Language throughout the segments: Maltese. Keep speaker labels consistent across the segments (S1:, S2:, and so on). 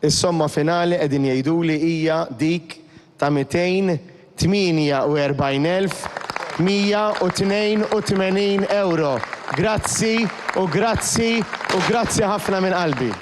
S1: Is-somma finali qegħdin jgħiduli hija dik ta' 248,182 ewro. Grazzi u grazzi u grazzi ħafna minn qalbi.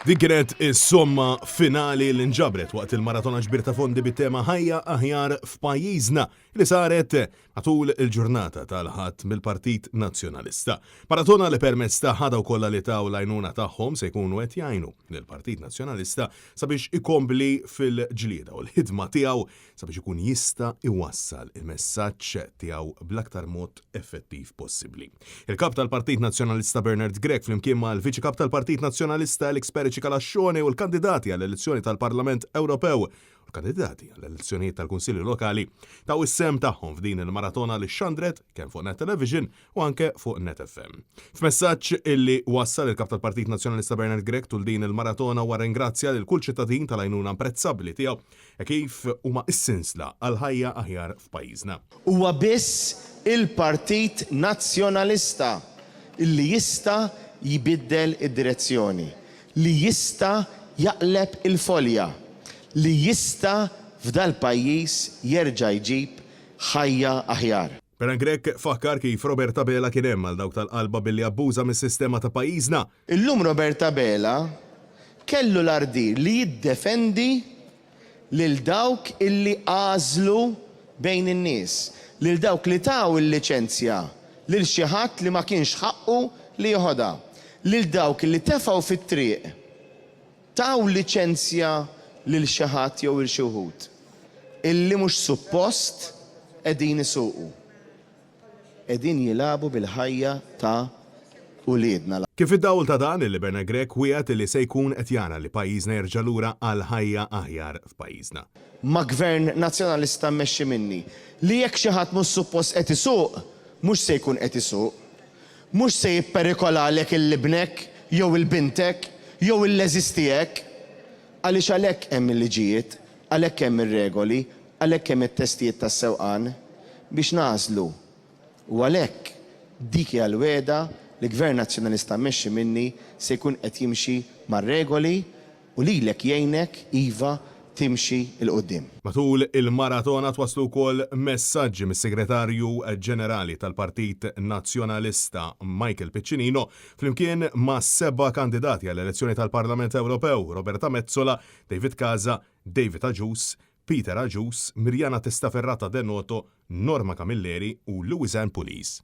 S2: Din kienet is-somma finali li nġabret waqt il-maratona ġbir ta' fondi bit-tema Ħajja Aħjar f'Pajjiżna li saret matul il-ġurnata tal-Ħadd mill-Partit Nazzjonalista. Maratona li permezz tagħha dawk kollha li taw l-għajnuna tagħhom se jkunu qed jgħinu lill-Partit Nazzjonalista sabiex ikompli fil-ġlieda u l-ħidma tiegħu sabiex ikun jista' iwassal il-messaġġ tiegħu bl-aktar mod effettiv possibbli. Il-Kap tal-Partit Nazzjonalista Bernard Grech flimkien mal-Viċi Kap tal-Partit Nazzjonalista Alex Perici Calascione u l-kandidati għall-elezzjoni tal-Parlament Ewropew u l-kandidati għall-elezzjonijiet tal-Kunsilli Lokali taw is-sehem tagħhom f'din il-maratona li xxandret kemm fuq Net Television u anke fuq Net FM. F'messaġġ illi wassal il-Kap tal-Partit Nazzjonalista Bernard Grech tul din il-maratona huwa rringrazzja lil kull ċittadin tal-għajnuna imprezzabbli tiegħu e kif huma s-sinsla għal ħajja aħjar f'pajjiżna.
S1: Huwa biss il-Partit Nazzjonalista li jista' jbiddel id-direzzjoni, li jista' jaqleb il-folja, li jista' f'dal-pajjiż jerġa' jġib ħajja aħjar.
S2: Bernard Grech fakkar kif Robert Abela kien hemm għal dawk tal-qalba billi abbuża mis-sistema ta' pajjiżna.
S1: Illum Robert Abela kellu l-ardir li jiddefendi lil dawk illi għażlu bejn in-nies, lil dawk li taw il-liċenzja lil xi ħadd li ma kienx ħaqqu li jeħodha, lil dawk li tefgħu fit-triq, taw liċenzja lil xi ħadd jew 'il xi wħud illi mhux suppost qegħdin isuqu. Qegħdin jilagħbu bil-ħajja ta' uliedna.
S2: Kien fid-dawl ta' dan illi Bernard Grech wiegħed illi se jkun qed jara li pajjiżna jerġa' lura għal ħajja aħjar f'pajjiżna.
S1: Ma' Gvern Nazzjonalista mmexxi minni, li jekk xi ħadd mhux suppost qed isuq, mhux se jkun qed isuq. Mhux se jipperikolalek 'il ibnek jew 'il bintek jew il-għeżież tiegħek. Għaliex għalhekk hemm il-liġijiet, għalhekk hemm ir-regoli, għalhekk hemm it-testijiet tas-sewqan, biex nagħżlu. U għalhekk dik hija l-wegħda li Gvern Nazzjonalista mmexxi minni se jkun qed jimxi mar-regoli u lilek jgħinek, iva, timxi 'l quddiem.
S2: Matul il-maratona twasslu wkoll messaġġi mis-Segretarju Ġenerali tal-Partit Nazzjonalista Michael Piccinino flimkien ma' seba' kandidati għall-elezzjoni tal-Parlament Ewropew, Roberta Metsola, David Casa, David Agius, Peter Agius, Miriana Testaferrata De Noto, Norma Camilleri u Louisanne Pulis.